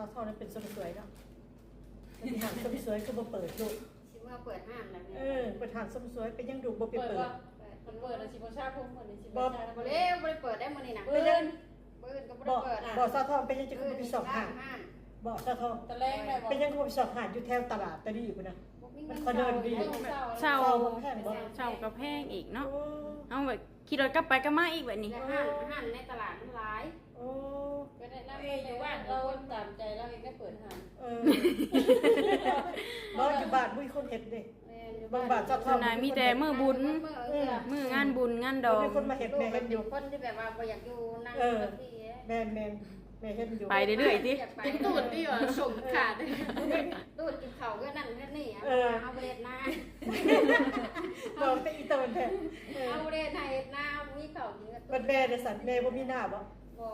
ສາວທອງນັ້ນເປັນເສີມສວຍເນາະ ເປັນຮ້ານເສີມສວຍ ຄືບໍ່ເປີດລູກ? ຊິເມືອເປີດຮ້ານແລ້ວແມ່. ເອີ ເປີດຮ້ານເສີມສວຍ ເປັນຫຍັງລູກບໍ່ໄປເປີດ? ເປີດບໍ່? ເປີດ ເປີດແລ້ວຊິບໍ່ສະຜົມ ເພິ່ນຊິບໍ່ສະ ບໍ່ແລ້ວ ບໍ່ໄດ້ເປີດໄດ້ມື້ນີ້ນະ. ເປັນຫຍັງ? ມື້ອື່ນກໍບໍ່ໄດ້ເປີດ. ບໍ່ ສາວທອງ ເປັນຫຍັງຈຶ່ງບໍ່ໄປຊອກຮ້ານ? ບໍ່ ສາວທອງ ຕະແລງໄດ້ບໍ່? ເປັນຫຍັງບໍ່ໄປຊອກຮ້ານຢູ່ແຖວຕະຫຼາດຕະດີພຸ້ນນະ? ມັນເຂົາເດີນດີ. ເຊົ່າ ເຊົ່າ ເຊົ່າກໍແພງບໍ່? ເຊົ່າກໍແພງອີກເນາະ. ໂອ້ ເອົາແບບ ຂີ່ລົດກັບໄປກັບມາອີກແບບນີ້. ແລະຮ້ານ ຮ້ານໃນຕະຫຼາດມັນຫຼາຍ. ໂອ້ ກໍແນະນຳ ເອີ ຢູ່ບ້ານເຮົາຕາມໃຈລາວເອງໄດ້ເປີດຮ້ານ. ເອີ ບໍ່ ຢູ່ບ້ານບໍ່ມີຄົນເຮັດເດ້. ແມ່ນ ຢູ່ ບາງບ້ານ ສາວທອງ ສ່ວນຫຼາຍມີແຕ່ມື້ບຸນ ມື້ງານບຸນງານດອງ ມີຄົນມາເຮັດ. ແມ່ເຫັນຢູ່ ຄົນທີ່ແບບວ່າບໍ່ຢາກຢູ່ນຳ ເອີ ແມ່ນໆ ແມ່ເຫັນຢູ່. ໄປເລື້ອຍໆຕິ ຢາກໄປ ຕິດຕູດຕິວ່າສົມຂາດ ຕູດກິນເຂົ້າເຮືອນນັ້ນເຮືອນນີ້. ເອີ ເຮົາບໍ່ເຮັດນາ ບອກແຕ່ອີ່ຕົນແທ້. ເອີ ເຮົາບໍ່ໄດ້ເຮັດນາ ເຮົາບໍ່ມີເຂົ້າກິນ. ບັດແມ່ເດຊັ້ນ ແມ່ບໍ່ມີນາບໍ່? ບໍ່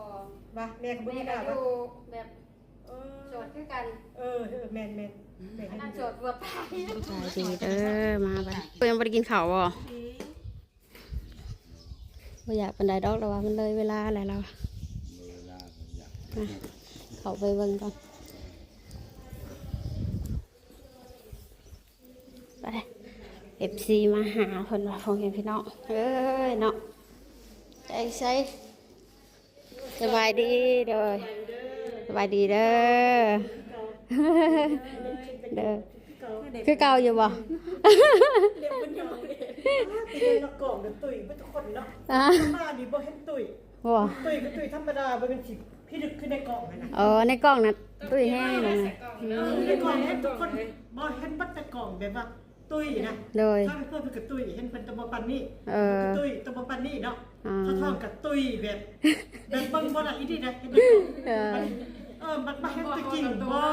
ວ່າແມ່ກໍບໍ່ມີນາບໍ່? ແມ່ກໍຢູ່ແບບ ເອີ ໂສດຄືກັນ. ເອີ ເອີ ແມ່ນໆ ແມ່ ອັນນັ້ນໂສດຕົວຕາຍ. ສະບາຍດີເດີ ມາບັດນີ້ ເພິ່ນຍັງບໍ່ໄດ້ກິນເຂົ້າບໍ່? ບໍ່ຢາກປານໃດດອກ ລາວວ່າມັນເລີຍເວລາແລ້ວ ລາວ ເລີຍເວລາ ບໍ່ຢາກ. ເຂົ້າໄປເບິ່ງກ່ອນ. ໄປ ເອັຟຊີ ມາຫາເພິ່ນວ່າ ພໍ່ແມ່ພີ່ນ້ອງເອີຍເນາະ. ໃສ ໃສ ສະບາຍດີເດີ ສະບາຍດີເດີ ເດີ ຄືເກົ່າຢູ່ບໍ່? ເປັນນັກກອງ ຕຸ້ຍເບິດທຸກຄົນເນາະ. ອ່າ ມານີ້ບໍ່ເຫັນຕຸ້ຍ ບໍ່ ຕຸ້ຍຄືຕຸ້ຍທຳມະດາ ບໍ່ແມ່ນຊິພິລຶກຄືໃນກ້ອງຫັ້ນນະ. ອໍ ໃນກ້ອງນະຕຸ້ຍແຮງນະ. ໃນກ້ອງເຫັນທຸກຄົນ ບໍ່ເຫັນເບິດໃນກ້ອງ ແບບວ່າຕຸ້ຍນະ. ໂດຍ ຖ້າເພິ່ນເປັນກະຕຸ້ຍ ເຫັນເພິ່ນແຕ່ບໍ່ປານນີ້. ເອີ ກະຕຸ້ຍແຕ່ບໍ່ປານນີ້ເນາະ. ອ່າ ຖ້າທ້ອງກະຕຸ້ຍແບບ ແບບເບິ່ງບໍ່ໄດ້ອີ່ດີນະ. ເຫັນ ເອີ ເອີ ມັນມາເຫັນຕົວຈິງບໍ່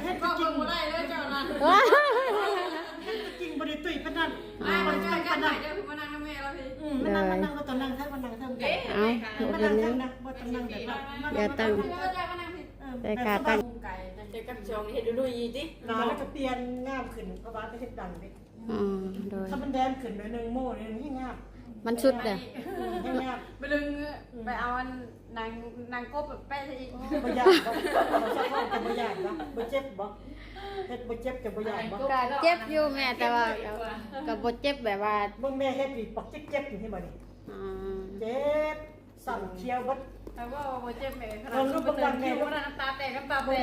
ເຫັນຕົວຈິງບໍ່ໄດ້ເດີເຈົ້ານະ. ເຫັນຕົວຈິງບໍ່ໄດ້ຕຸ້ຍປານນັ້ນ ບໍ່ໄດ້ຕຸ້ຍປານນັ້ນ. ເຈົ້າຄືມານັ່ງນຳແມ່ລາວພີ້. ອືມ ມານັ່ງ ມານັ່ງ ມາຕົວນັ່ງເທິງ ມານັ່ງເທິງ. ເອົ້າ ມານັ່ງເທິງນະ ບໍ່ຕ້ອງນັ່ງແບບນັ້ນ. ຢ່າຕັ້ງ ເອີ ແຕ່ຂາຕັ້ງ ແຕ່ກັບສອງເຮັດດູດີຕິ ໜ້າແລ້ວກໍປ່ຽນງາມຂຶ້ນ ເພາະວ່າໄປເຮັດດັງເດ້. ອໍ ໂດຍ ຖ້າມັນແດງຂຶ້ນໜ້ອຍໜຶ່ງ ໂມ້ໜ້ອຍໜຶ່ງ ແຮງງາມ ມັນສຸດເດ້. ອືມ ແຮງງາມ ບາດໜຶ່ງ ອືມ ໄປເອົາອັນໜັງ ໜັງກົບໄປແປະໃສ່ອີກ. ໂອ້ ບໍ່ຢ້ານບໍ່ ເຮົາສະທ້ອນກໍບໍ່ຢ້ານນະ. ບໍ່ເຈັບບໍ່? ເຮັດບໍ່ເຈັບກໍບໍ່ຢ້ານບໍ່? ກໍເຈັບຢູ່ແມ່ ແຕ່ວ່າກໍ ກໍບໍ່ເຈັບແບບວ່າ ເບິ່ງແມ່ເຮັດນີ້ ປາກເຈັບໆ ນີ້ ເຫັນບໍ່ນີ້? ອໍ ເຈັບ ສັ່ນຂຽວເບິດ. ຖ້າວ່າບໍ່ເຈັບແມ່ຂະໜາດ ເບິ່ງລູກ ເບິ່ງດັງແມ່ ເບິ່ງ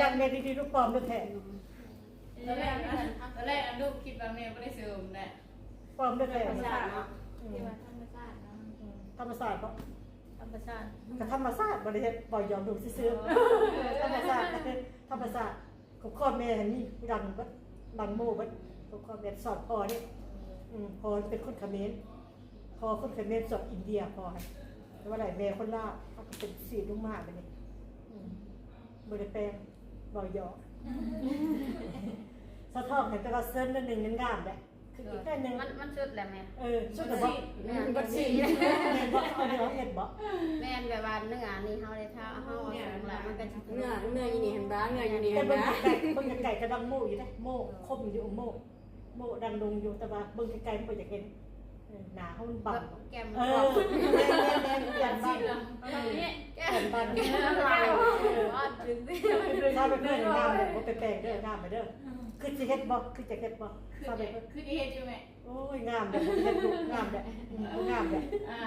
ດັງແມ່ດີໆ ລູກ ປອມແທ້. ຕອນແລກ ຕອນແລກອັນລູກຄິດວ່າແມ່ບໍ່ໄດ້ເສີມແຫຼະ ປອມແທ້. ທຳມະຊາດເນາະ ອືມ ທີ່ວ່າທຳມະຊາດເນາະ. ອືມ ທຳມະຊາດເນາະ ທຳມະຊາດ ກໍທຳມະຊາດ ບໍ່ໄດ້ເຮັດ ເວົ້າຢອກລູກຊື່ໆ. ອໍ ທຳມະຊາດ ທຳມະຊາດ. ຂອງພໍ່ແມ່ຫັ້ນມີດັງເບິດ ດັງໂມ້ເບິດ. ຂອງພໍ່ແມ່ສອດພໍ່ເດ້. ອືມ ພໍ່ເປັນຄົນຂະເໝນ ພໍ່ຄົນຂະເໝນສອດອິນເດຍ ພໍ່ຫັ້ນ. ແຕ່ວ່າໄດ້ແມ່ຄົນລາວ ເຮົາກໍເປັນສີລຸງມາບາດນີ້. ອືມ ບໍ່ໄດ້ແປງ ເວົ້າຢອກ. ສາວທອງຫັ້ນ ແຕ່ວ່າເສີມໜ້ອຍໜຶ່ງຍັງງາມແຫຼະ. ຄືອີກໜ້ອຍໜຶ່ງ ມັນ ມັນສຸດແລ້ວແມ່. ເອີ ສຸດແລ້ວບໍ່? ແມ່ນ ບັດສີແມ່ນບໍ່? ເອົາເຮັດບໍ່? ແມ່ນ ແບບວ່າເນື້ອນີ້ເຮົາໄດ້ທາ ເຮົາເອົາສູງແລ້ວມັນກໍຊິ ເນື້ອ ເນື້ອອີ່ນີ້ຫັ້ນບໍ່? ເນື້ອອີ່ນີ້ ແຕ່ເບິ່ງ ຫັ້ນບໍ່? ເບິ່ງໄກໆກໍດັງໂມ້ຢູ່ເດ້ ໂມ້ຄົມຢູ່ ໂມ້ ໂມ້ດັງດົງຢູ່ ແຕ່ວ່າເບິ່ງໄກໆມັນບໍ່ຢາກເຫັນ. ເອີ ໜ້າເຮົາມັນບັງ ແກ້ມ ເອີ ແມ່ນໆໆ ແກ້ມບັງ ເອີ ແກ້ມບັງ ເອີ ຖ້າໄປເບິ່ງງາມເດີ ບໍ່ໄປແປງເດີ ງາມໄປເດີ. ຄືຊິເຮັດບໍ່? ຄືຈະເຮັດບໍ່? ຖ້າໄປເບິ່ງ ຄືຊິເຮັດຢູ່ແມ່. ໂອ້ຍ ງາມເດ້ ເຮັດລູກງາມເດ້ ອືມ ງາມເດ້ ອ່າ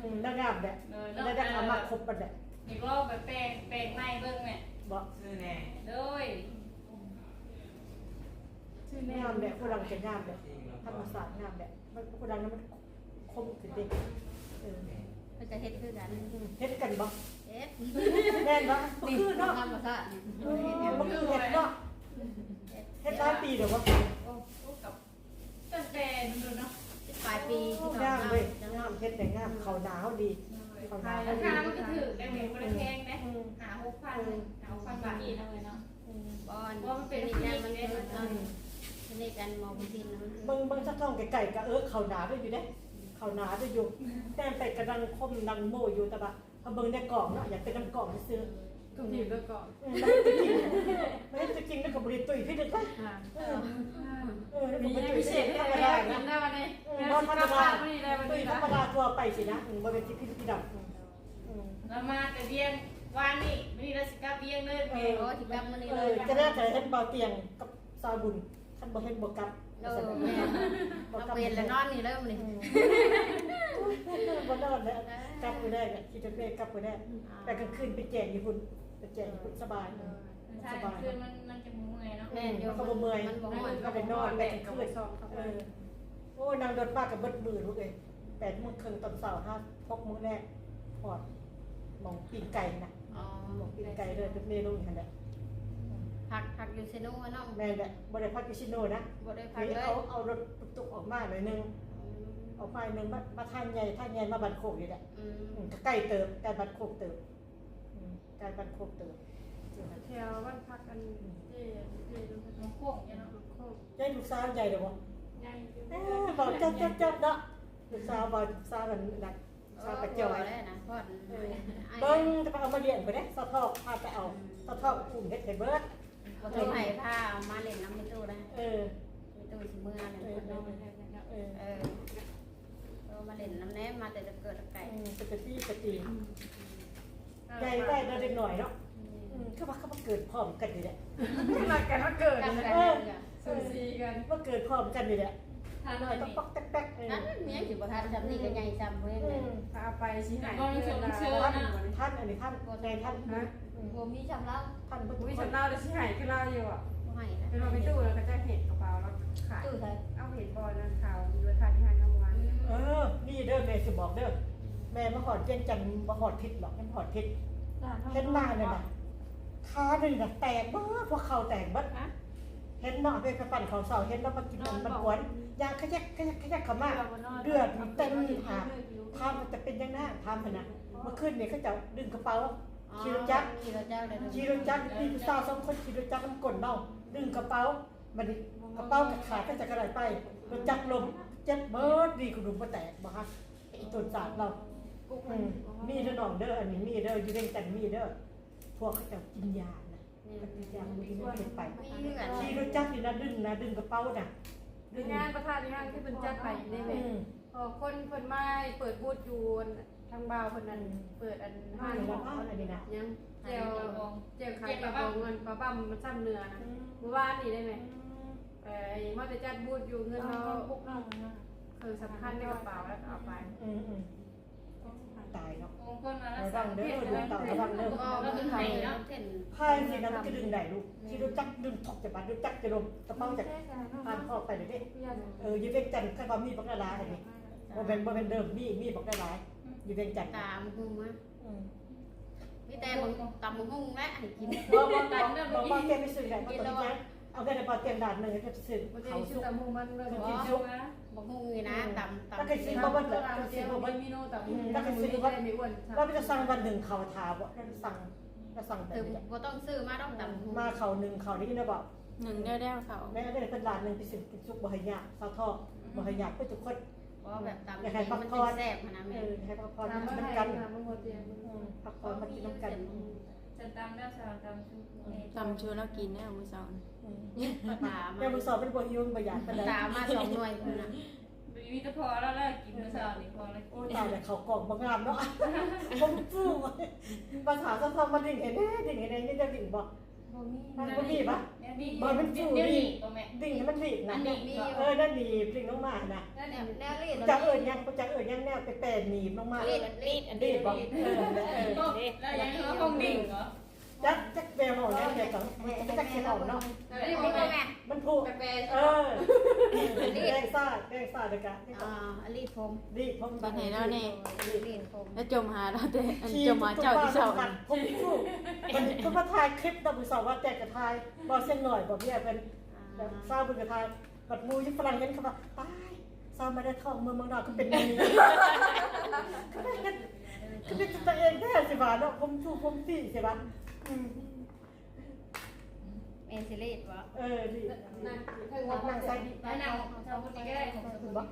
ອືມ ນາງງາມເດ້ ເອີ ເນາະ ໄດ້ ໄດ້ ອ່າ ເອົາມາຄົບບັດເດ້. ນີ້ກໍໄປແປງ ແປງໃໝ່ເບິ່ງແມ່ ບໍ່? ຊື່ແນ່ ໂດຍ ຊື່ແນ່ ງາມເດ້ ຜູ້ຫຼັງຈະງາມເດ້ ທຳມະຊາດງາມເດ້ ມັນຜູ້ຫຼັງນັ້ນມັນຄົມຂຶ້ນເດ້. ເອີ ເພິ່ນກໍເຮັດຄືກັນ ອືມ ເຮັດຄືກັນບໍ່? ເຮັດ ແມ່ນບໍ່? ນີ້ ບໍ່ຄືເນາະ ທຳມະຊາດນີ້ ອືມ ບໍ່ຄືເຫັດເນາະ. ເຮັດຫຼາຍປີແລ້ວບໍ່? ໂອ້ ກັບ ຕັ້ງແຕ່ດົນໆ ເນາະ ປາຍປີ ໂອ້ ງາມເວີຍ ງາມ ເຮັດໄດ້ງາມ ເຂົ້າໜ້າເຮົາດີ ເຂົ້າໜ້າເຮົາດີ ລາຄາມັນກໍຖືກໄດ໋ແມ່ ບໍ່ໄດ້ແພງເດ້ ອືມ ຫ້າຫົກພັນ ຫ້າຫົກພັນບາດນີ້ເນາະ ເອີຍເນາະ. ອືມ ບໍ່ ອັນ ເພາະມັນເປັນ ອັນນີ້ມັນ ເອີ ອືມ ອັນນີ້ກັນໝໍບຸນທິນນະ ມັນ ເບິ່ງ ເບິ່ງສາວທອງໄກໆ ກໍ ເອີ ເຂົ້າໜ້າໄດ້ຢູ່ເດ້ ເຂົ້າໜ້າໄດ້ຢູ່ ແຕ່ໄປກະດັງຄົມດັງໂມ້ຢູ່ ແຕ່ວ່າ ເຮົາເບິ່ງໃນກ້ອງເນາະ ຢາກເປັນນຳກ້ອງຊື່ໆ ກໍມີແຕ່ກ້ອງ ເອີ ມາເຮັດຕົວຈິງ ມາເຮັດຕົວຈິງແລ້ວກໍບໍ່ໄດ້ຕຸ້ຍຄືເດີ. ອ່າ ເອີ ເອີ ແລ້ວກໍບໍ່ຕຸ້ຍ ມີພິເສດທຳມະດານະ ເອີ ບໍ່ທຳມະດາ ຕຸ້ຍທຳມະດາທົ່ວໄປຊີ້ນະ ອືມ ບໍ່ແມ່ນຊິຜິວຊິດຳ. ອືມ ອືມ ລາວມາແຕ່ວຽງວານນີ້ ມື້ນີ້ລາວຊິກັບ ວຽງເລີຍ ເອີ ໂອ້ ຊິກັບມື້ນີ້ເລີຍ ຈະໄດ້ເຫັນເບົາຕຽງກັບສາວບຸນ ຄັນບໍ່ເຫັນບໍ່ກັບ ເອີ ບໍ່ກັບ ເອົາເປັນແລ້ວ ນອນນີ້ເລີຍມື້ນີ້ ບໍ່ນອນແລ້ວ ກັບບໍ່ໄດ້ ຂີ່ລົດເມກັບບໍ່ໄດ້ ແຕ່ກາງຄືນໄປແຈມຢູ່ພຸ້ນ ໄປແຈມຢູ່ພຸ້ນສະບາຍ ສະບາຍ ຄືນມັນ ມັນຈະບໍ່ເມື່ອຍເນາະ ແມ່ນຢູ່ ມັນກໍບໍ່ເມື່ອຍ ມັນບໍ່ຮ້ອນ ມັນກໍໄດ້ນອນ ແຕ່ກາງຄືນ ເອີ ໂອ້ ນັ່ງລົດມາກໍເບິດມື້ລູກເອີຍ ແປດໂມງເຄິ່ງຕອນເຊົ້າ ຫາຫົກໂມງແລງ ຮອດໝ່ອງປີ້ງໄກ່ນະ ອໍ ໝ່ອງປີ້ງໄກ່ເລີຍ ລົດເມລົງຫັ້ນແຫຼະ ພັກ ພັກຢູ່ເຊໂນເນາະ ແມ່ນແຫຼະ ບໍ່ໄດ້ພັກຢູ່ເຊໂນນະ ບໍ່ໄດ້ພັກເລີຍ ເອົາ ເອົາລົດຕຸກໆອອກມາໜ້ອຍໜຶ່ງ ອືມ ອອກມາໜ້ອຍໜຶ່ງ ມາ ມາທ່າໃຫຍ່ ທ່າໃຫຍ່ມາບ້ານໂຄກນີ້ແຫຼະ ອືມ ອືມ ກໍໃກ້ເຕີບ ໃກ້ບ້ານໂຄກເຕີບ ອືມ ໃກ້ບ້ານໂຄກເຕີບ ແຖວບ້ານພັກອັນ ເຈ້ ເຈ້ ມັນໂຄ້ງຢູ່ເນາະ ມັນໂຄ້ງ ໃຫຍ່ ລູກສາວໃຫຍ່ແລ້ວບໍ່? ໃຫຍ່ຢູ່ ເອີ ເວົ້າຈັບໆໆເນາະ ລູກສາວເວົ້າ ລູກສາວນັ້ນ ສາວກະຈອຍ ເອີ ເບິ່ງ ແຕ່ໄປເອົາມາລ້ຽງພຸ້ນເດ້ ສາວທອກພາໄປເອົາ ອືມ ສາວທອກອຸ້ມເຮັດໃຫ້ເບິດ ບໍ່ຕ້ອງໃຫ້ພາເອົາມາຫຼິ້ນນຳແມ່ຕູ້ນະ ເອີ ແມ່ຕູ້ຊິເມືອແລ້ວ ເອີ ເອີ ເອີ ເອີ ມາຫຼິ້ນນຳແດ່ ມາແຕ່ເກີດແຕ່ໄກ ອືມ ເປັນກະຕີກະຕີ ອືມ ໃຫຍ່ໄວເນາະເດັກນ້ອຍເນາະ ອືມ ອືມ ຄືວ່າ ຄືວ່າເກີດພ້ອມກັນນີ້ແຫຼະ ນັດກັນມາເກີດ ເອີ ສູສີກັນ ມາເກີດພ້ອມກັນນີ້ແຫຼະ ທ່ານນ້ອຍຕ້ອງປອກແປັກໆ ເອີ ທ່ານມີຫຍັງຊິບໍ່ທັນ ຊ່ຳນີ້ກໍໃຫຍ່ຊ່ຳເພິ່ນ ອືມ ຖ້າເອົາໄປຊິໃຫ້ ທັນ ອັນນີ້ທັນ ແມ່ນທັນ ຮະ ອືມ ບໍ່ມີຊ່ຳລາວ ທັນເບິດ ບໍ່ມີຊ່ຳລາວ ແລ້ວຊິໃຫ້ຄືລາວຢູ່ບໍ່? ບໍ່ໃຫ້ນະ ເປັນວ່າໄປຕູ້ແລ້ວກໍຈະເຫັນກະເປົາລາວຂາຍ ຕູ້ໃສ? ເອົາ ເຫັນບໍ່ ນັ້ນຂ່າວຢູ່ວ່າທ່ານທີ່ໃຫ້ງາມວານ ອືມ ເອີ ນີ້ເດີ ແມ່ຊິບອກເດີ ແມ່ມາຮອດວຽງຈັນ ບໍ່ຮອດທິດດອກ ຍັງບໍ່ຮອດທິດ ເຫັນມານັ້ນນະ ຂາໜຶ່ງນະແຕກເບິດ ຫົວເຂົ່າແຕກເບິດ ຮະ ເຫັນເນາະ ແມ່ໄປປັ່ນເຂົ້າເຊົ້າ ເຫັນລາວມາກິນອັນມັນກວນ ຍ່າງຂະແຍກຂະແຍກຂະແຍກເຂົ້າມາ ເລືອດເຕັມ ຖາມວ່າຈະເປັນຫຍັງນາງ ຖາມຫັ້ນນະ ເມື່ອຄືນນີ້ເຂົາເຈົ້າດຶງກະເປົາ ອໍ ຂີ່ລົດຈັກ ຂີ່ລົດຈັກເລີຍ ຂີ່ລົດຈັກ ມີຜູ້ສາວສອງຄົນຂີ່ລົດຈັກນຳກົ້ນເຮົາ ດຶງກະເປົາ ບັດນີ້ກະເປົາກໍຂາດ ເຂົາເຈົ້າກໍໄດ້ໄປ ລົດຈັກລົ້ມ ເຈັບເບິດ ດີກະດູກບໍ່ແຕກ ບໍ່ຫັກ ອີຕົນສາດເຮົາ ອືມ ມີເດີນ້ອງເດີ ອັນນີ້ມີເດີ ຢູ່ວຽງຈັນມີເດີ ພວກເຂົາເຈົ້າກິນຢານະ ແມ່ນ ເຂົາກິນຢາ ມັນກິນເຮັດໄປ ມີຄືກັນ ຂີ່ລົດຈັກນີ້ນະ ດຶງນະ ດຶງກະເປົານະ ງານພະທາດງານທີ່ເພິ່ນຈັດໄປຢູ່ໃນແມ່ ອືມ ເອີ ຄົນເພິ່ນມາເປີດບູດຢູ່ທາງບ່າວເພິ່ນນັ້ນ ອືມ ເປີດອັນຮ້ານ ຮ້ານອັນນີ້ນະ ຫຍັງ ແຈ່ວ ແຈ່ວຂາຍ ແຈ່ວຂາຍ ແຈ່ວບອງ ເງິນປາບັ້ມມັນຊ້ຳເນື້ອນະ ອືມ ມື້ວານນີ້ໄດ້ແມ່ ອືມ ເອີ ມາແຕ່ຈັດບູດຢູ່ເຮືອນເຮົາ ເຄື່ອງສຳຄັນໃນກະເປົາແລ້ວກໍເອົາໄປ ອືມໆ ຕາຍເນາະ ລະວັງເດີ ລູກເຕົ້າລະວັງເດີ ພາຍຊິນະ ມັນຈະດຶງໄດ້ລູກ ຂີ່ລົດຈັກດຶງ ຖອກຈະບາດ ລົດຈັກຈະລົ້ມ ກະເປົາຈະຜ່ານຄອກໄປເລີຍເດ້ ເອີ ຢູ່ວຽງຈັນ ຄັນວ່າມີບັກຫຼາຍໆ ອັນນີ້ ບໍ່ແມ່ນ ບໍ່ແມ່ນເດີ ມີ ມີບັກຫຼາຍໆ ຢູ່ວຽງຈັນ ຕຳບັກຫຸ່ງມາ ອືມ ມີແຕ່ບັກ ຕຳບັກຫຸ່ງແຫຼະໃຫ້ກິນ ບໍ່ ບໍ່ ບໍ່ ບໍ່ ບໍ່ ແກໄປຊື້ໄດ້ ບໍ່ຕ້ອງຫຍັງ ເອົາແຕ່ປາຕຽງດາດໜຶ່ງ ໃຫ້ເພິ່ນຊື້ເຂົ້າສຸກ ຕຳບັກຫຸ່ງມັນເລີຍ ກິນສຸກ ບັກຫຸ່ງນີ້ນະ ອືມ ຕຳ ຕຳ ແລ້ວກໍຊິບໍ່ເບິດແຫຼະ ກໍຊິບໍ່ເບິດ ເມນູຕຳບັກຫຸ່ງ ແລ້ວກໍຊິບໍ່ເບິດ ແລ້ວໄປສັ່ງວັນໜຶ່ງເຂົ້າຖ້າບໍ່ ແລ້ວສັ່ງ ແລ້ວສັ່ງແບບນີ້ ບໍ່ຕ້ອງຊື້ມາດອກ ຕຳບັກຫຸ່ງ ມາເຂົ້າໜຶ່ງເຂົ້ານີ້ນະບໍ່ ໜຶ່ງແລ້ວໆເຂົ້າ ແມ່ໄດ້ເພິ່ນລາດໜຶ່ງ ໄປຊື້ກິນສຸກ ບໍ່ໃຫ້ຍາກ ສາວທອກ ອືມ ບໍ່ໃຫ້ຍາກເບິດທຸກຄົນ ເວົ້າແບບຕຳ ຢາກໃຫ້ພັກຜ່ອນ ກິນແຊບຫັ້ນນະແມ່ ເອີ ຢາກໃຫ້ພັກຜ່ອນ ມາກິນນຳກັນ ອືມ ພັກຜ່ອນມາກິນນຳກັນ ຈະຕຳແລ້ວສາວຕຳຊຸ ອືມ ຕຳຊຸລາວກິນແລ້ວມື້ເຊົ້າ ອືມ ປາຕາມາ ແຕ່ມື້ເຊົ້າມັນບໍ່ຫິວ ມັນບໍ່ຢາກປານໃດ ຕາມາສອງໜ່ວຍພຸ້ນນະ ມີແຕ່ພໍລາວ ລາວກິນມື້ເຊົ້ານີ້ ພໍລາວກິນ ໂອ້ຍ ຕາຍແລ້ວ ເຂົ້າກ້ອງບໍ່ງາມເນາະ ບໍ່ຟູ ພາສາຊາວເຜົ່າມາດຶງໃຫ້ແດ່ ດຶງໃຫ້ແດ່ ມີແນວດຶງບໍ່? ບໍ່ມີ ມັນບໍ່ມີປະ ແນວນີ້ ບໍ່ ມັນຟູ ແນວນີ້ ນີ້ ບໍ່ແມ່ນ ດຶງໃຫ້ມັນດີດນະ ອັນນີ້ມີຢູ່ ເອີ ນັ້ນດີດດຶງລົງມາຫັ້ນນະ ແນວນີ້ ແນວລີດ ຈັກເອີ້ນຫຍັງ ຈັກເອີ້ນຫຍັງ ແນວແປໆໜີບລົງມາ ລີດ ລີດ ອັນນີ້ ດີດບໍ່ ເອີ ເອີ ແລ້ວຫຍັງເຮົາຫ້ອງດຶງເນາະ ຈັກ ຈັກແບບເວົ້າຫຍັງແບບ ຈັກຊິເວົ້າເນາະ ອັນນີ້ບໍ່ແມ່ນ ມັນຜູກ ແປໆ ເອີ ແບ່ງຊ້າຍ ແບ່ງຊ້າຍ ແລ້ວກະ ອໍ ອັນລີດຜົມ ລີດຜົມ ເຮັດໃຫ້ລາວແດ່ ລີດຜົມ ແລ້ວຈົ່ມຫາລາວແຕ່ ອັນ ຂີ່ ຈົ່ມຫາເຈົ້າແຕ່ເຊົ້າ ຜົມຜູກ ເພິ່ນ ເພິ່ນມາຖ່າຍຄລິບນຳຜູ້ສາວວ່າແຕ່ກະຖ່າຍ ບໍ່ເຊັ່ນໜ້ອຍ ບໍ່ເມຍເພິ່ນ ອ່າ ແບບສາວເພິ່ນກະຖ່າຍ ບັດໝູ່ຢູ່ຝຣັ່ງເຫັນເຂົາວ່າ ຕາຍ ສາວມາໄດ້ທ້ອງເມືອເມືອງນອກ ຄືເປັນແນວນີ້ ຄືເປັນ ຄືເປັນຕົວເອງແທ້ຊິວ່າເນາະ ຜົມຟູ ຜົມສີຊິວ່າ ອືມ ແມ່ນຊິລີດບໍ່? ເອີ ລີດ ນັ່ງ ນັ່ງໃສ່ ນັ່ງ ນັ່ງໃສ່ ເຫັນບໍ່?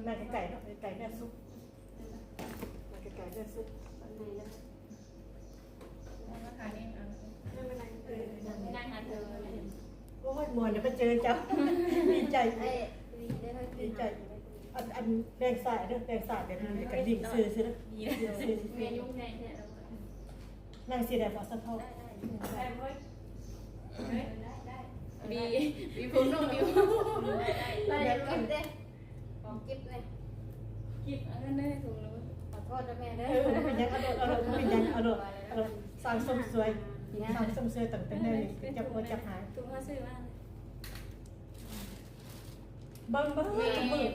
ນັ່ງໄກໆເນາະ ໄກໆແນວສຸກ ໄກໆແນວສຸກ ເອີ ນັ່ງ ນັ່ງ ນັ່ງ ນັ່ງ ນັ່ງ ໂອ້ຍ ມ່ວນໄດ້ມາເຈີເຈົ້າ ດີໃຈ ດີໃຈ ອັນ ອັນ ແບ່ງຊ້າຍເດີ ແບ່ງຊ້າຍແບບນີ້ ແລ້ວກະດິ້ງຊື່ໆ ດິ້ງຊື່ໆ ແມ່ນຢູ່ໃນແທ້ ນັ່ງຊິໄດ້ບໍ່ສະທ້ອນ? ໄດ້ ໄດ້ ໄດ້ ມີ ມີຜົມລົງຢູ່ ໄດ້ ໄດ້ ຂອງກິບເດ້ ຂອງກິບເດ້ ກິບ ອັນນັ້ນເດ້ ຖົງລະເບີດ ຂໍໂທດເດີແມ່ເດີ ເອີ ບໍ່ເປັນຫຍັງ ເອົາໂລດ ເອົາໂລດ ບໍ່ເປັນຫຍັງ ເອົາໂລດ ເອົາໂລດ ສ້າງຊົມຊວຍ ສ້າງຊົມຊວຍຕັ້ງແຕ່ແມ່ນີ້ ຈັບຫົວຈັບຫາງ ທຸກເຮົາຊື້ມາ ເບິ່ງ ເບິ່ງ ແມ່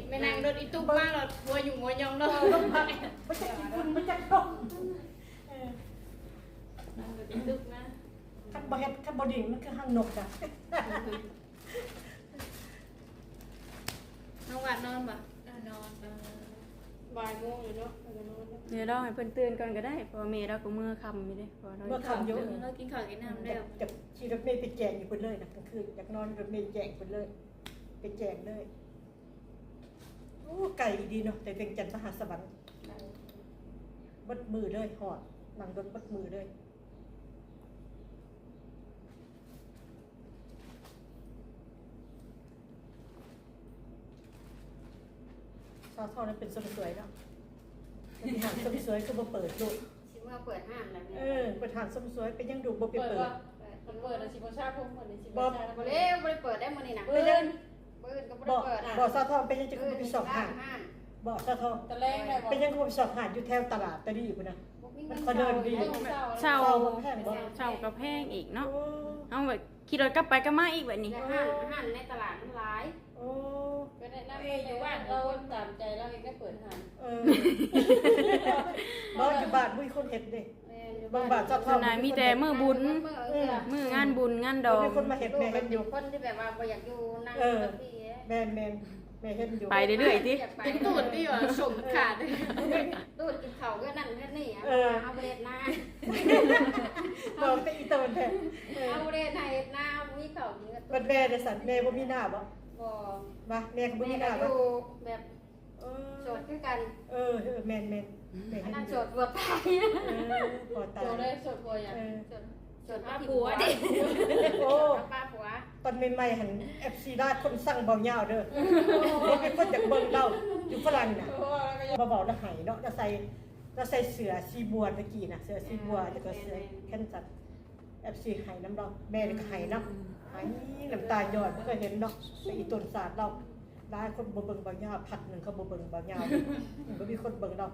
ແມ່ນັ່ງລົດອີຕຸກມາ ລົດຫົວຫຍຸ້ງຫົວຫຍ່ອງເນາະ ເອີ ລົດພັກ ບໍ່ຈັກຂີ້ຝຸ່ນ ບໍ່ຈັກດົກ ເອີ ນັ່ງລົດອີຕຸກມາ ຄັນບໍ່ເຮັດ ຄັນບໍ່ດີ ມັນຄືຫາງນົກນະ ນ້ອງຫວານນອນບໍ່? ນອນ ບ່າຍໂມງແລ້ວເນາະ ເພິ່ນກໍນອນແລ້ວ ດຽວລອໃຫ້ເພິ່ນຕື່ນກ່ອນກໍໄດ້ ເພາະວ່າແມ່ລາວກໍເມືອຄ່ຳຢູ່ເດ້ ເພາະວ່າລາວ ເມືອຄ່ຳຢູ່ ເອີ ລາວກິນເຂົ້າກິນນ້ຳແລ້ວ ຈະຂີ່ລົດເມໄປແຈ້ງຢູ່ພຸ້ນເລີຍນະ ກາງຄືນຢາກນອນລົດເມໄປແຈ້ງພຸ້ນເລີຍ ໄປແຈ້ງເລີຍ ໂອ້ ໄກອີ່ຫຼີເນາະ ແຕ່ວຽງຈັນມະຫາສະຫວັນ ເບິດມື້ເລີຍ ຮອດ ນັ່ງລົດເບິດມື້ເລີຍ. ສາວທອງນັ້ນເປັນເສີມສວຍເນາະ ເປັນຮ້ານເສີມສວຍ ຄືບໍ່ເປີດລູກ ຊິມາເປີດຮ້ານແລ້ວແມ່ ເອີ ເປີດຮ້ານເສີມສວຍ ເປັນຫຍັງລູກບໍ່ໄປເປີດ? ເປີດ ເປີດແລ້ວຊິບໍ່ສະຜົມ ເພິ່ນຊິບໍ່ສະຜົມ ບໍ່ເດ້ ບໍ່ໄດ້ເປີດໄດ້ມື້ນີ້ນະ ເປັນຫຍັງ? ມື້ອື່ນກໍບໍ່ໄດ້ເປີດ ບໍ່ ສາວທອງ ເປັນຫຍັງຈຶ່ງບໍ່ໄປຊອກຮ້ານ? ບໍ່ ສາວທອງ ຕະແລງໄດ້ບໍ່? ເປັນຫຍັງບໍ່ໄປຊອກຮ້ານຢູ່ແຖວຕະຫຼາດຕະດີພຸ້ນນະ? ມັນເຂົາເດີນດີ ເຊົ່າ ເຊົ່າບໍ່ແພງບໍ່? ເຊົ່າກໍແພງອີກເນາະ ໂອ້ ເຮົາແບບຂີ່ລົດກັບໄປກັບມາອີກແບບນີ້ ແລະຮ້ານ ຮ້ານໃນຕະຫຼາດມັນຫຼາຍ ໂອ້ ກໍແນະນຳ ເອີ ຢູ່ບ້ານລາວຕາມໃຈລາວເອງໄດ້ເປີດຮ້ານ ເອີ ບໍ່ ຢູ່ບ້ານບໍ່ມີຄົນເຮັດເດ້ ແມ່ນ ຢູ່ ບາງບ້ານສາວທອງ ສ່ວນຫຼາຍມີແຕ່ມື້ບຸນ ມື້ງານບຸນງານດອງ ມີຄົນມາເຮັດ ແມ່ເຮັດຢູ່ ຄົນທີ່ແບບວ່າບໍ່ຢາກຢູ່ນັ່ງ ເອີ ແບບນີ້ ແມ່ນໆ ແມ່ເຮັດຢູ່ ໄປເລື້ອຍໆຕິ ຢາກໄປ ຕູດຕິວ່າສົມຂາດ ຕູດກິນເຂົ້າເຮືອນນັ້ນເຮືອນນີ້ ເອີ ເຮົາບໍ່ໄດ້ເຮັດນາ ເວົ້າແຕ່ອີ່ຕົນແທ້ ເອີ ເຮົາບໍ່ໄດ້ເຮັດນາ ເຮົາບໍ່ມີເຂົ້າກິນ ບັດແມ່ເດຊັ້ນ ແມ່ບໍ່ມີນາບໍ່? ບໍ່ ວ່າແມ່ກໍບໍ່ມີນາບໍ່? ແມ່ກໍຢູ່ແບບ ເອີ ໂສດຄືກັນ ເອີ ເອີ ແມ່ນໆ ແມ່ ອັນນັ້ນໂສດຜົວຕາຍ ເອີ ຜົວຕາຍ ໂຕໄດ້ໂສດຜົວຫຍັງ? ເອີ ໂສດ ໂສດປະຜົວເດ້ ໂອ້ ໂສດປະຜົວ ຕອນໃໝ່ໆຫັ້ນ ເອັຟຊີຫຼາຍຄົນສັ່ງເບົາຍາວເດີ ເອີ ເປັນຄົນຢາກເບິ່ງລາວຢູ່ຝຣັ່ງນະ ເວົ້າໆລະໄຫ້ເນາະ ລາວໃສ່ ລາວໃສ່ເສື້ອສີບົວຕະກີ້ນະ ເສື້ອສີບົວ ເອີ ແລ້ວກໍເສື້ອ ແມ່ນໆ ແຂນສັ້ນ ເອັຟຊີໄຫ້ນຳລາວ ແມ່ກໍໄຫ້ນຳ ອືມ ໄຫ້ນ້ຳຕາຍ້ອຍ ບໍ່ເຄີຍເຫັນເນາະ ແຕ່ອີ່ຕົນສາດລາວ ຫຼາຍຄົນບໍ່ເບິ່ງເບົາຍາວ ພັກໜຶ່ງເຂົາບໍ່ເບິ່ງເບົາຍາວ ບໍ່ມີຄົນເບິ່ງດອກ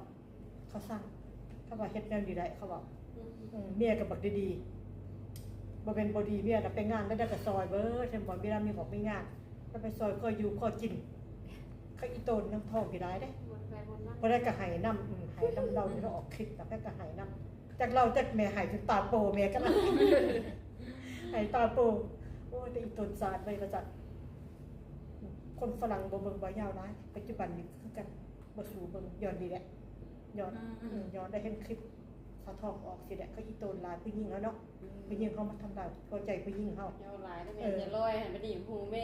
ເຂົາສັ່ງ ເຂົາວ່າເຮັດແນວນີ້ໄດ້ ເຂົາເວົ້າ ອືມ ເມຍກໍບັກດີໆ ບໍ່ແມ່ນບໍ່ດີ ເມຍນະໄປງານແລ້ວໄດ້ກໍຊ່ອຍເບີດ ເຫັນບໍ່ ເວລາມີຫອກມີງານ ກໍໄປຊ່ອຍ ພໍຢູ່ພໍກິນ ເຂົາອີ່ຕົນນຳທ້ອງກໍຫຼາຍເດ້ ບໍ່ໄດ້ກໍໄຫ້ນຳ ອືມ ໄຫ້ນຳລາວ ລາວອອກຄລິບ ແລ້ວກໍໄຫ້ນຳ ຈັກລາວຈັກແມ່ໄຫ້ຈົນຕາໂປ ແມ່ກໍລະໄຫ້ຕາໂປ ໂອ້ຍ ແຕ່ອີ່ຕົນສາດເລີຍວ່າຊັ້ນ ຄົນຝຣັ່ງບໍ່ເບິ່ງເບົາຍາວຫຼາຍ ປັດຈຸບັນນີ້ຄືກັນ ບໍ່ສູ້ເບິ່ງ ຍ້ອນນີ້ແຫຼະ ຍ້ອນ ອືມ ອືມ ອືມ ຍ້ອນໄດ້ເຫັນຄລິບສາວທອງອອກຊີ້ແຫຼະ ເຂົາອີ່ຕົນຫຼາຍ ຜູ້ຍິງເຮົາເນາະ ອືມ ຜູ້ຍິງເຮົາມາທຳລາຍຫົວໃຈຜູ້ຍິງເຮົາ ເຈົ້າຫຼາຍເດ້ແມ່ ເອີ ຢ່າລອຍຫັ້ນ ໄປດີບຫູແມ່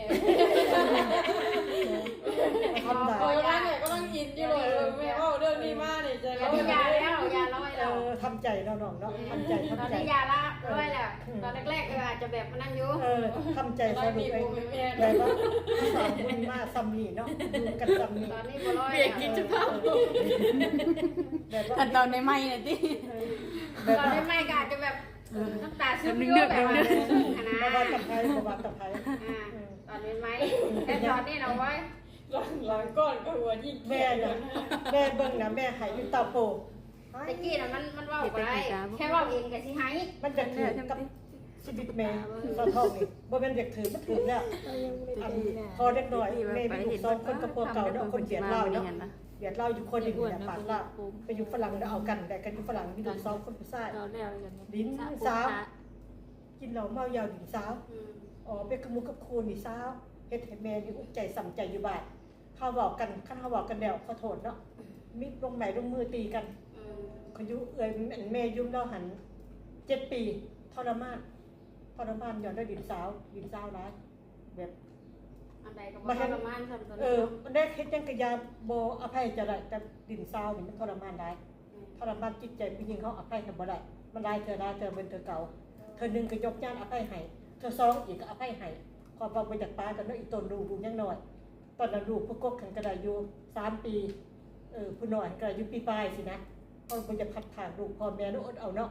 ທຳລາຍ ຂ້ອຍວ່າແມ່ກຳລັງອິນຢູ່ເລີຍ ແມ່ເວົ້າເລື່ອງນີ້ມານີ້ ເອີ ຢ່າແລ້ວ ຢ່າລອຍແລ້ວ ເອີ ທຳໃຈເນາະນ້ອງເນາະ ອືມ ທຳໃຈ ທຳໃຈ ຕອນນີ້ຢ່າລະ ເອີ ລອຍແລ້ວ ອືມ ຕອນແລກໆກໍອາດຈະແບບອັນນັ້ນຢູ່ ເອີ ທຳໃຈຊະລູກເອີຍ ແບບວ່າສາວບຸນມາຊ່ຳນີ້ເນາະ ຢູ່ກັນຊ່ຳນີ້ ຕອນນີ້ບໍ່ລອຍແລ້ວ ເບຣກກິນຈະເຂົ້າ ແບບວ່າ ຄັນຕອນໃໝ່ໆນະຕິ ເອີ ແບບວ່າ ຕອນໃໝ່ໆກໍອາດຈະແບບ ເອີ ນ້ຳຕາຊຶມຢູ່ ແບບວ່າ ເອີ ຫັ້ນນະ ບໍ່ວ່າກັບໃຜ ບໍ່ວ່າກັບໃຜ ອ່າ ອືມ ຕອນໃໝ່ໆ ແຕ່ຕອນນີ້ນະ ໂອ້ຍ ຫຼັງ ຫຼັງກ່ອນກໍຫົວຍິງ ແມ່ນນະ ແມ່ເບິ່ງນະ ແມ່ໄຫ້ຢູ່ຕາໂປ ແຕ່ກີ້ນະ ມັນ ມັນເວົ້າບໍ່ໄດ້ ແຄ່ເວົ້າເອງກໍຊິໄຫ້ ມັນຢາກຖືກກັບຊີວິດແມ່ສາວທອງນີ້ ບໍ່ແມ່ນຢາກຖືກ ມັນຖືກແລ້ວ ອັນພໍເດັກນ້ອຍ ແມ່ມີລູກສອງຄົນກັບຜົວເກົ່າເນາະ ຄົນຫວຽດລາວເນາະ ຫວຽດລາວຢູ່ຄົວດິນນີ້ແຫຼະ ປາກລາວ ໄປຢູ່ຝຣັ່ງແລ້ວເອົາກັນ ໄດ້ກັນຢູ່ຝຣັ່ງ ມີລູກສອງຄົນຜູ້ຊາຍ ດິນສາວ ກິນເຫຼົ້າເມົາຢາດິນສາວ ອືມ ອໍ ໄປກັບໝູ່ກັບຄູ່ນີ້ສາວ ເຮັດໃຫ້ແມ່ນີ້ອຸກໃຈຊ້ຳໃຈຢູ່ບ້ານ ເຮົາເວົ້າກັນ ຄັນເຮົາເວົ້າກັນແລ້ວ ຂໍໂທດເນາະ ມີລົງໄມ້ລົງມືຕີກັນ ອືມ ເຂົາຢູ່ ເອື້ອຍ ແມ່ຢູ່ນຳລາວຫັ້ນເຈັດປີ ທໍລະມານ ທໍລະມານຍ້ອນໄດ້ດິນສາວ ດິນສາວຫຼາຍ ແບບ ອັນໃດກໍບໍ່ ມາເຮັດ ທໍລະມານສ່ຳຕົວ ເອີ ເນາະ ອັນໃດເຮັດຫຍັງກໍຢ່າ ບໍ່ອະໄພໃຫ້ເຈົ້າໄດ້ ແຕ່ດິນສາວນີ້ມັນທໍລະມານຫຼາຍ ອືມ ທໍລະມານຈິດໃຈຜູ້ຍິງເຮົາ ອະໄພໃຫ້ບໍ່ໄດ້ ມັນຫຼາຍເທື່ອ ຫຼາຍເທື່ອເປັນເທື່ອເກົ່າ ເທື່ອໜຶ່ງກໍຍົກຍານອະໄພໃຫ້ ເທື່ອສອງອີກກໍອະໄພໃຫ້ ເພາະວ່າບໍ່ຢາກປະກັນເນາະ ອີ່ຕົນລູກ ລູກຍັງນ້ອຍ ຕອນນັ້ນລູກຜູ້ກົກຫັ້ນກໍໄດ້ຢູ່ສາມປີ ເອີ ຜູ້ນ້ອຍຫັ້ນກໍໄດ້ຢູ່ປີປາຍຊີ້ນະ ເຮົາບໍ່ຢາກພັດພາກລູກພໍ່ແມ່ເນາະ ອົດເອົາເນາະ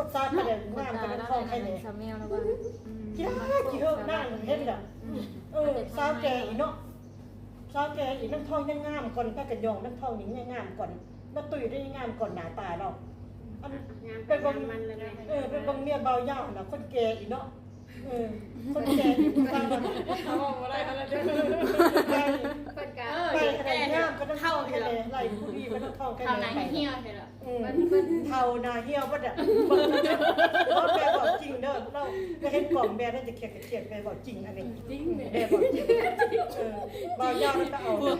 ອດສາກະໄດ້ ງາມກະນັ່ງທ້ອງແຄ່ນີ້ ສາວແມວລະວ່າ ອືມ ຂີ້ຮ້າຍຂີ້ເຫີກນາງເຫັນລະ ອືມ ເອີ ສາວແກ່ອີກເນາະ ສາວແກ່ອີກ ນັ່ງທ້ອງຍັງງາມກ່ອນ ໄປກະຍ້ອງ ນັ່ງທ້ອງນີ້ຍັງງາມກ່ອນ ນາຕຸ້ຍໄດ້ງາມກ່ອນໜ້າຕາລາວ ອັນ ໄປເບິ່ງ ເອີ ໄປເບິ່ງເມຍບ່າວຍາວຫັ້ນນະ ຄົນແກ່ອີກເນາະ ເອີ ຄົນແກ່ຢູ່ບ້ານ ເຂົາເວົ້າບໍ່ໄດ້ແລ້ວເດີ ເພິ່ນກະ ໄປໃຫ້ໄດ້ງາມກະນັ່ງທ້ອງແຄ່ນີ້ ໄລ່ຜູ້ດີກະນັ່ງທ້ອງແຄ່ນີ້ ເຖົ້າໜ້າຫ່ຽວແທ້ລະ ອືມ ເຖົ້າໜ້າຫ່ຽວເບິດອະ ເບິ່ງເດີ ເວົ້າແມ່ເວົ້າຈິງເດີ ລາວໄດ້ເຫັນກ້ອງແມ່ແລ້ວຈະຄຽດກະຄຽດ ແມ່ເວົ້າຈິງອັນນີ້ ຈິງ ແມ່ເວົ້າຈິງ ເອີ ເວົ້າຍາວແລ້ວກະເອົາ ຜູ້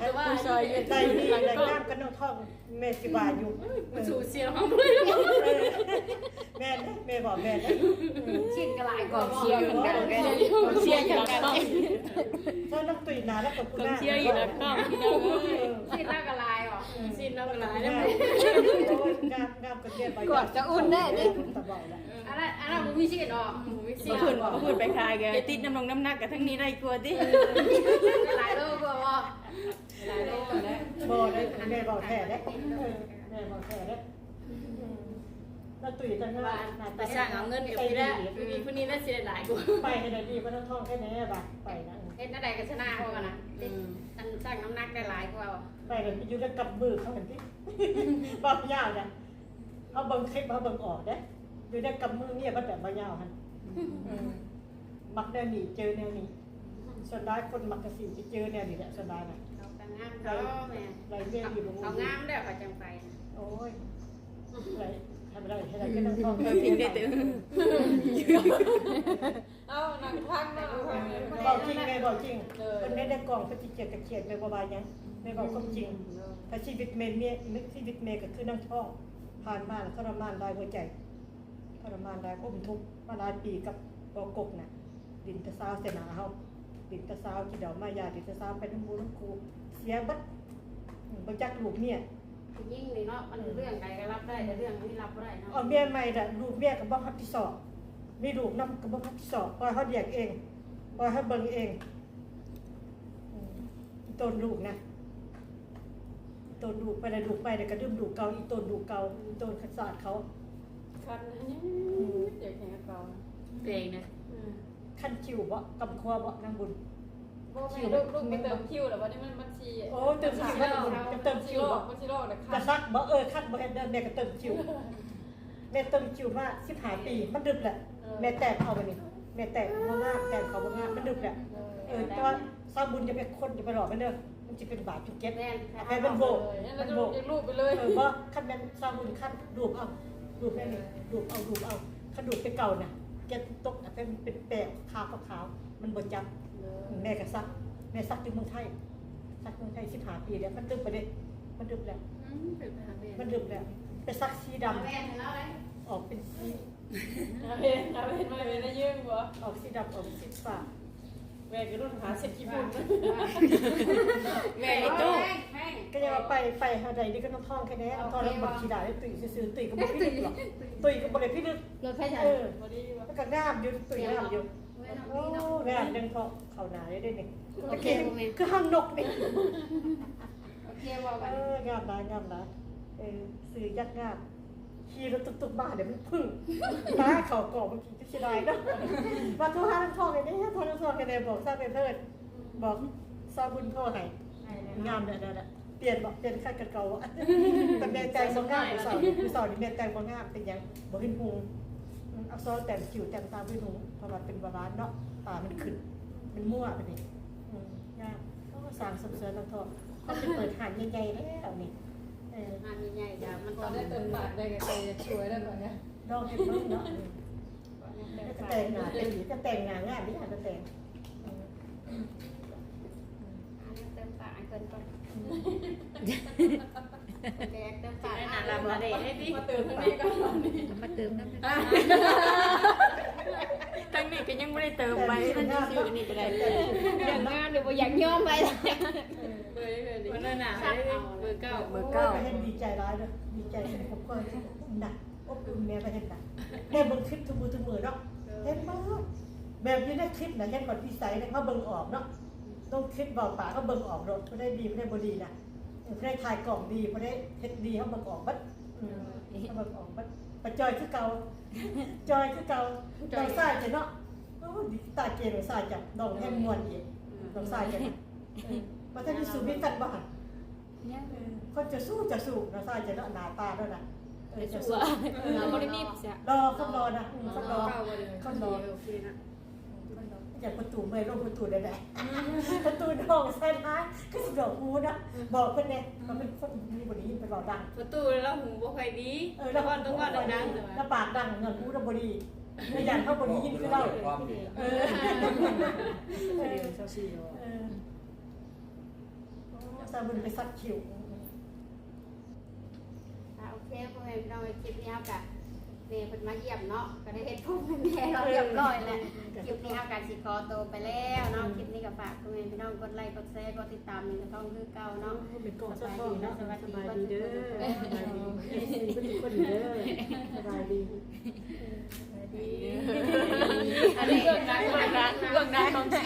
ຊ່ອຍຢູ່ ໄດ້ດີໄດ້ງາມກະນັ່ງທ້ອງ ແມ່ຊິວ່າຢູ່ ມັນສູ້ສຽວເຮົາບໍ່ໄດ້ ເອີ ແມ່ນເດ້ ແມ່ບອກແມ່ນເດ້ ຊິນກະຫຼາຍກວ່າ ກອງເຊຍຄືກັນ ກອງເຊຍຄືກັນ ເຈົ້ານັກຕຸ້ຍນາແລ້ວກະຜູ້ນາ ກອງເຊຍຢູ່ນະ ພີ່ນ້ອງເອີຍ ຊິນລາວກະຫຼາຍບໍ ຊິນລາວກະຫຼາຍ ໂອ້ຍ ງາມ ງາມກະແກ່ ກອດກະອຸ່ນແດ່ເດ້ ຕາເວົ້າລະ ອັນນັ້ນ ອັນນັ້ນບໍ່ມີຊິນເນາະ ບໍ່ມີຊິນ ບໍ່ຂຶ້ນ ບໍ່ຂຶ້ນໄປຂາຍກະຕິດນ້ຳນົງນ້ຳໜັກກະທາງນີ້ໄດ້ກວ່າຕິ ຫຼາຍໂລກວ່າບໍ່ ຫຼາຍໂລກແລ້ວ ບໍ່ໄດ້ ແມ່ເວົ້າແທ້ເດ້ ເອີ ແມ່ເວົ້າແທ້ເດ້ ອືມ ລາວຕຸ້ຍຕາງາມ ໄປສ້າງເອົາເງິນກັບຜູ້ນີ້ແຫຼະ ຜູ້ນີ້ແຫຼະຊິໄດ້ຫຼາຍກວ່າ ໄປໃຫ້ໄດ້ດີກວ່ານັ່ງທ້ອງແຄ່ແນ່ບາດ ໄປນະ ເຮັດແນວໃດກະຊະນະເຂົາຫັ້ນນະ ອືມ ອັນຊັ່ງນ້ຳໜັກໄດ້ຫຼາຍກວ່າ ໄປນະ ຢູ່ໃນກຳມືເຂົາຫັ້ນຕິ ເວົ້າຍາວນະ ເຮົາເບິ່ງຄລິບເຮົາເບິ່ງອອກເດ້ ຢູ່ໃນກຳມືເມຍເບິດແຫຼະ ບ່າວຍາວຫັ້ນ ອືມ ມັກແນວນີ້ເຈີແນວນີ້ ສ່ວນຫຼາຍຄົນມັກກະຊິໄປເຈີແນວນີ້ແຫຼະ ສ່ວນຫຼາຍນະ ເຂົາກະງາມເນາະແມ່ ໄດ້ເມຍດີບໍ່ ເຂົາງາມແລ້ວເຂົາຈັ່ງໄປ ໂອ້ຍ ໄດ້ ໃຫ້ໄດ້ ໃຫ້ໄດ້ກະນັ່ງທ້ອງ ເອີ ພິງໄດ້ຕື່ມ ເອົານັ່ງຟັງເນາະ ເວົ້າຈິງ ແມ່ເວົ້າຈິງ ເອີ ເພິ່ນເຫັນໃນກ້ອງເພິ່ນຊິຄຽດກະຄຽດ ແມ່ບໍ່ວ່າຫຍັງ ແມ່ເວົ້າຄວາມຈິງ ເອີ ຖ້າຊີວິດແມ່ ແມ່ ຊີວິດແມ່ກະຄືນັ່ງທ້ອງ ຜ່ານມາລະທໍລະມານຫຼາຍຫົວໃຈ ທໍລະມານຫຼາຍ ອົມທຸກມາຫຼາຍປີກັບບໍ່ກົກນະ ດິນຕາຊາວໃສ່ໜ້າເຮົາ ດິນຕາຊາວ ກິນເຫຼົ້າມາຢາ ດິນຕາຊາວໄປນຳໝູ່ນຳຄູ່ ເສຍເບິດ ອືມ ບໍ່ຈັກລູກເມຍ ຜູ້ຍິງນີ້ເນາະ ມັນເລື່ອງໃດກະຮັບໄດ້ ແຕ່ເລື່ອງນີ້ຮັບບໍ່ໄດ້ເນາະ ເອົາເມຍໃໝ່ລະ ລູກເມຍກະບໍ່ຮັບຜິດຊອບ ມີລູກນຳກະບໍ່ຮັບຜິດຊອບ ປ່ອຍເຮົາລ້ຽງເອງ ປ່ອຍເຮົາເບິ່ງເອງ ອືມ ອີ່ຕົນລູກນະ ອີ່ຕົນລູກໄປລະ ລູກໄປລະກະລືມລູກເກົ່າ ອີ່ຕົນລູກເກົ່າ ອີ່ຕົນຄັນສາດເຂົາ ຄັນ ອືມ ຢາກແຮງເກົ່າ ແພງນະ ອືມ ຄັນຄິວບໍ ກຳຂົວບໍ ນາງບຸນ ບໍ່ແມ່ນ ລູກ ລູກໄປເຕີມຄິວແລ້ວ ບາດນີ້ມັນ ມັນຊິ ໂອ້ ເຕີມຄິວ ມັນຊິລອກ ເຕີມຄິວ ມັນຊິລອກ ມັນຊິລອກ ກະສັກບໍ ເອີ ຄັນບໍ່ເຮັດເດີ ແມ່ກະເຕີມຄິວ ແມ່ເຕີມຄິວມາສິບຫ້າປີ ມັນດຶບແຫຼະ ເອີ ແມ່ແຕ້ມເອົາບາດນີ້ ແມ່ແຕ້ມບໍ່ງາມ ແຕ້ມເຂົາບໍ່ງາມ ມັນດຶບແຫຼະ ເອີ ແຕ່ວ່າສາວບຸນຢ່າໄປຄົນ ຢ່າໄປຫຼອກມັນເດີ ມັນຊິເປັນບາດເປັນເຈັບ ແມ່ນ ເອົາໃຫ້ມັນໂຫວ ເອີ ມັນໂຫວ ເອີ ລູບໄປເລີຍ ເອີ ບໍ່ ຄັນແມ່ນສາວບຸນຄັນ ລູບເອົາ ລູບແນວນີ້ ລູບເອົາ ລູບເອົາ ຄັນດູດແຕ່ເກົ່ານະ ແກະຕົກ ເປັນ ເປັນແປຂາວຂາວ ມັນບໍ່ຈັບ ເອີ ແມ່ກະສັກ ແມ່ສັກຢູ່ເມືອງໄທ ສັກເມືອງໄທສິບຫ້າປີແລ້ວ ມັນດຶບໄປເດ້ ມັນດຶບແລ້ວ ອືມ ມັນດຶບແລ້ວ ໄປສັກສີດຳ ອອກເປັນສີ ອອກສີດຳ ອອກສີຟ້າ ແມ່ກະລຸ້ນຫາເສັດຂີ້ຝຸ່ນ ແມ່ໄອ້ຕູ້ ກະຍັງວ່າໄປ ໄປຫາໃດນີ້ກະນ້ອງທ້ອງແຄ່ແນ່ ນ້ອງທ້ອງແລ້ວບັກຂີ້ດາໄດ້ຕຸ້ຍຊື່ໆ ຕຸ້ຍກະບໍ່ພິລຶກ ຕຸ້ຍກະບໍ່ໄດ້ພິລຶກ ລົດໄຟໃສ ເອີ ບໍ່ດີວ່າ ມັນກະງາມຢູ່ ຕຸ້ຍງາມຢູ່ ໂອ້ ງາມຈັ່ງເທາະເຂົ້າໜ້າເດ້ນີ້ ໂອເຄ ຄືຫາງນົກນີ້ ໂອເຄ ເວົ້າກັນ ເອີ ງາມຫຼາຍ ງາມຫຼາຍ ເອີ ຊື່ຍັກງາມ ຂີ່ລົດຕຸກໆມາເດ ມັນເພິ່ງ ຕາເຂົ້າກ້ອງ ເມື່ອກີ້ ເສຍດາຍເນາະ ວ່າໂທຫານາງທອງແດ່ເດ້ ໂທນາງທອງແດ່ ບອກຊາວແມ່ເພີດ ບອກຊາວບຸນໂທໃຫ້ ງາມແດ່ໆ ປ່ຽນບໍ ປ່ຽນຄັນກະເກົ່າບໍ ແຕ່ແມ່ແຕ່ງບໍ່ງາມ ມື້ເຊົ້ານີ້ ມື້ເຊົ້ານີ້ແມ່ແຕ່ງບໍ່ງາມ ເປັນຫຍັງ ບໍ່ເຫັນຫຸ່ງ ອືມ ອັກສອນແຕ້ມຄິ້ວ ແຕ້ມຕາບໍ່ເຫັນຫຸ່ງ ເພາະວ່າເປັນເບົາຫວານເນາະ ຕາມັນຂຶ້ນ ມັນມົ້ວບາດນີ້ ອືມ ງາມ ໂອ້ ສ້າງສົມສ່ວນນາງທອງ ເຂົາຊິເປີດຮ້ານໃຫຍ່ໆແລ້ວນີ້ ເອີ ຮ້ານໃຫຍ່ໆ ກະມັນຕ້ອງໄດ້ເຕີມປາກໄດ້ ກະຊ່ວຍໄດ້ ລອງເຮັດເບິ່ງເນາະ ກະແຕ່ງໜ້າ ກະແຕ່ງໜ້າງາມເດ້ ກະແຕ່ງ ເຕີມປາກໃຫ້ເພິ່ນກ່ອນ ແຕ່ເຕີມປາກ ມາເຕີມທາງນີ້ກ່ອນ ມາເຕີມນຳ ທາງນີ້ກະຍັງບໍ່ໄດ້ເຕີມໄປ ມັນຊິຊື່ອັນນີ້ກະໄດ້ ຢາກງາມຫຼືບໍ່ຢາກຍອມໄປ ເບີ ເບີ ເບີ ເບີ ເບີເກົ້າ ເບີເກົ້າ ໂອ້ຍ ເຫັນດີໃຈຫຼາຍເດີ ດີໃຈໃນຄອບຄົວ ໜັກ ອົບອຸ່ນແມ່ກະເຫັນນະ ແມ່ເບິ່ງຄລິບທຸກມື້ທຸກມື້ເນາະ ເຫັນບໍ່ ແບບຢູ່ໃນຄລິບນະ ເຫັນບໍ່ ນິໄສເຮົາເບິ່ງອອກເນາະ ລົງຄລິບເວົ້າປາກເຮົາເບິ່ງອອກໂລດ ຜູ້ໃດດີຜູ້ໃດບໍ່ດີນະ ຜູ້ໃດຖ່າຍກ້ອງດີ ຜູ້ໃດເຮັດດີ ເຮົາເບິ່ງອອກເບິດ ເຮົາເບິ່ງອອກເບິດ ຈອຍຄືເກົ່າ ຈອຍຄືເກົ່າ. ນ້ອງຊາຍເຈົ້າເນາະ ໂອ້ ຕາເກນ້ອງຊາຍເຈົ້າ ນ້ອງແຮງມ່ວນອີກ. ນ້ອງຊາຍເຈົ້ານະ ເອີ ວ່າແຕ່ມີສູມີແຟນບໍ່ຫັ້ນ? ຍັງ ເອີ ຄົນເຈົ້າຊູ້ ເຈົ້າຊູ້ ນ້ອງຊາຍເຈົ້າເນາະ ໜ້າຕາໂດນນະ. ເອີ ເຈົ້າຊູ້ ເອີ ບໍ່ໄດ້ມີຜູ້ຊາຍ ຫຼໍ່ ຄົນຫຼໍ່ນະ ອືມ ຄົນຫຼໍ່ ຄົນຫຼໍ່ ໂອເຄນະ. ຢ່າປະຕູເມື່ອຍລົງປະຕູໄດ້ໃດ ປະຕູຫ້ອງໃສ່ຮ້າຍຄືຊິດອກຫູນະ. ບອກເພິ່ນແດ່ ວ່າເພິ່ນຄົນຫູບໍ່ດີ ເພິ່ນເວົ້າດັງ ປະຕູແລ້ວຫູບໍ່ຄ່ອຍດີ. ເອີ ແລ້ວເວົ້າຕ້ອງເວົ້າດັງໆ ແລ້ວປາກດັງ ຍ້ອນຫູລາວບໍ່ດີ ແລ້ວຢ້ານເຮົາບໍ່ໄດ້ຍິນຄືລາວ. ເອີ ເອີ ໂອ້ ສາວບຸນໄປສັກຄິ້ວ. ອ່າ ໂອເຄ ພໍ່ແມ່ພີ່ນ້ອງ ຄລິບນີ້ເຮົາກະ ແມ່ເພິ່ນມາຢ້ຽມເນາະ ກະໄດ້ເຮັດຜົມໃຫ້ແມ່ເຮົາຮຽບຮ້ອຍແລ້ວ. ຄລິບນີ້ເຮົາກະຊິຂໍໂຕໄປແລ້ວເນາະ. ຄລິບນີ້ກະຝາກພໍ່ແມ່ພີ່ນ້ອງກົດໄລ ກົດແຊ ກົດຕິດຕາມໃຫ້ກະຕ້ອງຄືເກົ່າເນາະ. ໂອ້ ແມ່ນກອງສະທ້ອນເນາະ. ສະບາຍດີ ສະບາຍດີເດີ ສະບາຍດີ ເອັຟຊີ ເບິດທຸກຄົນເດີ ສະບາຍດີ. ອັນນີ້ເບື້ອງໜ້າ ເບື້ອງໜ້າ ເບື້ອງໜ້າຂອງຊີ